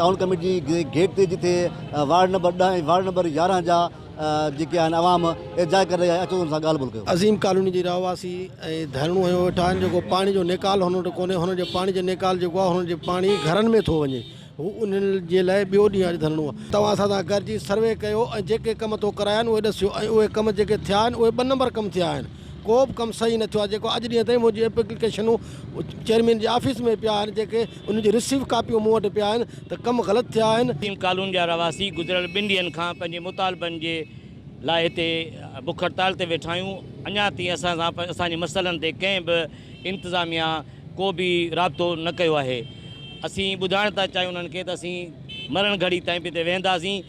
Town committee جي gate تي جتي وارڊ نمبر 10 ۽ وارڊ نمبر 11 جا جيڪي آهن عوام احتجاج ڪري رهيا آهن اچو انهن سان ڳالهه ٻولهه ڪيون. عظيم ڪالوني جي رهواسي ۽ ڌرڻو هنيو ويٺا آهن جيڪو پاڻي جو نيڪال هنن وٽ ڪونهي هنن جو پاڻي جو نيڪال جيڪو آهي هنن جي پاڻي گهرن ۾ ٿو وڃي هو انهن جي لاء ٻيو ڏينهن اڄ ڌرڻو آهي. توهان اسان سان گڏجي سروي ڪيو ۽ جيڪي ڪم تو ڪرايا آهن اهي ڏسيو ۽ اهي ڪم جيڪي ٿيا آهن اهي ٻه نمبر ڪم ٿيا آهن ڪو به ڪم صحيح نه ٿيو آهي جيڪو اڄ ڏينهن تائين منهنجي ايپليڪيشنون چيئرمين جي آفيس ۾ پيا آهن جيڪي ان جي رسيو ڪاپيون مون وٽ پيا آهن ته ڪم غلط ٿيا آهن. عظيم ڪالوني جا رهواسي گذريل ٻن ڏينهن کان پنهنجي مطالبن جي لاء هتي بک هڙتال تي ويٺا آهيون اڃا تائين اسان سان اسان جي مسئلن تي ڪنهن به انتظاميا ڪو به رابطو نه ڪيو آهي اسين ٻڌائڻ ٿا چاهيون انهن کي ته اسين مرڻ گهڙي تائين به هتي ويهنداسين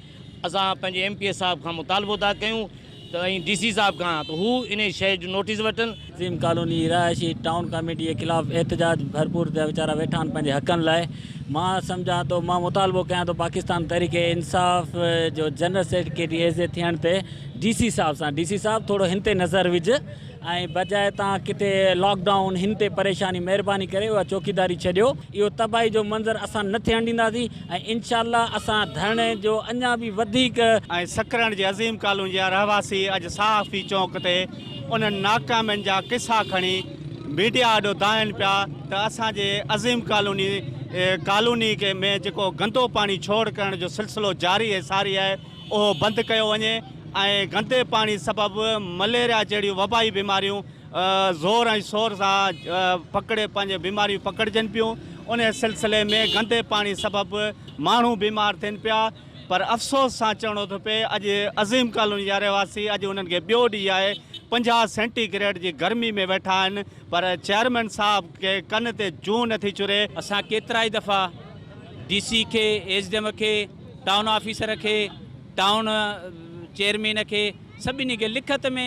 اسان پنهنجي ايم پي اي صاحب کان مطالبو ٿا ڪيون ته ۽ ڊي سي صاحب کان ته هو انهي شيء جو نوٽيس وٺن. عظيم ڪالوني رهائشي ٽائون ڪاميٽي جي خلاف احتجاج ڀرپور ٿيا ويچارا ويٺا آهن پنهنجي حقن لاء مان سمجهان ٿو مان مطالبو ڪيان ٿو پاڪستان تحريڪ انصاف جو جنرل سيڪريٽري ايز اي ٿيڻ تي ڊي سي صاحب سان ڊي سي صاحب ٿورو هن تي نظر وجهه ۽ بجاء تان ڪٿي لاڪ ڊائون هن تي پريشاني مهرباني ڪري اها چوڪيداري ڇڏيو اهو تباهي جو منظر اسان نه ٿيڻ ڏينداسين ۽ انشاء الله اسان ڌرڻي جو اڃا به وڌيڪ. ۽ سڪرنڊ جي عظيم ڪالوني جا رهواسي اڄ صحافي چونڪ تي انهن ناڪامين جا قصا کڻي ميڊيا آڏو دانهن پيا ته اسان جي عظيم ڪالوني ڪالوني ۾ جيڪو گندو پاڻي ڇوڙ ڪرڻ جو سلسلو جاري ۽ ساري آهي اهو بند ڪيو وڃي ۽ گندي پاڻي سبب مليريا جهڙيون وبائي بيماريون زور ۽ شور سان پڪڙي پنهنجي بيماريون پڪڙجن پيون انهي سلسلي ۾ گندي پاڻي سبب ماڻهو بيمار ٿين پيا پر افسوس سان چوڻو ٿو پئي اڄ عظيم ڪالوني جا رهواسي اڄ انهن کي ٻيو ڏينهن آهي 50 سينٽي گريڊ جي گرمي ۾ ويٺا آهن پر چيئرمين صاحب کي ڪن تي جون نٿي چري. اسان ڪيترائي دفعا ڊي سي کي، ايس ڊي ايم کي، ٽائون آفيسر کي، ٽائون چيئرمين کي سڀني کي لکت ۾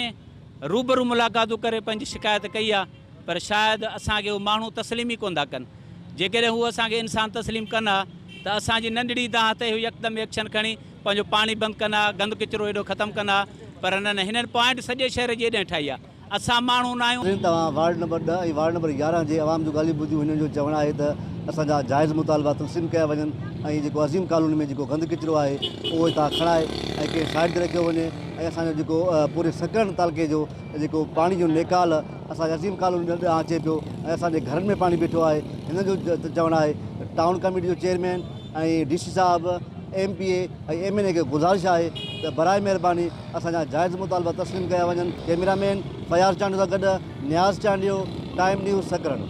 روبرو ملاقاتون ڪري پنهنجي شڪايت ڪئي آ پر شايد اسان کي هو ماڻهو تسليم ئي ڪونه ٿا ڪن جيڪڏهن هو اسان کي انسان تسليم ڪن ها ته اسان جي ننڍڙي دانهن تي هو يڪدم ايڪشن کڻي پنهنجو پاڻي بند ڪن ها گند ڪچرو ايڏو ختم ڪن ها پر نه نه هنن پوائنٽ سڄي شهر جي ايڏهن ٺاهي آ اسان ماڻهو نه آهيون. ناظرين توهان وارڊ نمبر 10 ۽ وارڊ نمبر 11 جي عوام جون ڳالهيون ٻڌيون هنن جو چوڻ آهي ته اسان جا جائز مطالبا تسليم ڪيا وڃن ۽ جيڪو عظيم ڪالوني ۾ جيڪو گند ڪچرو آهي اهو هتان کڻائي ۽ ڪنهن سائيڊ تي رکيو وڃي ۽ اسان جو جيڪو پوري سڪرنڊ تعلقي جو جيڪو پاڻي جو نيڪال اسان جي عظيم ڪالوني ڏانهن اچي پيو ۽ اسان جي گهرن ۾ پاڻي بيٺو آهي هنن جو چوڻ آهي ته ٽائون ڪميٽي جو چيئرمين ۽ ڊي سي صاحب M P A ۽ M N A کي گذارش آهي ته برائي مهرباني اسان جا جائز مطالبا تسليم ڪيا وڃن ڪئميرا مين فياض چانڊيو سان گڏ نياز چانڊيو ٽائيم نيوز سڪرنڊ.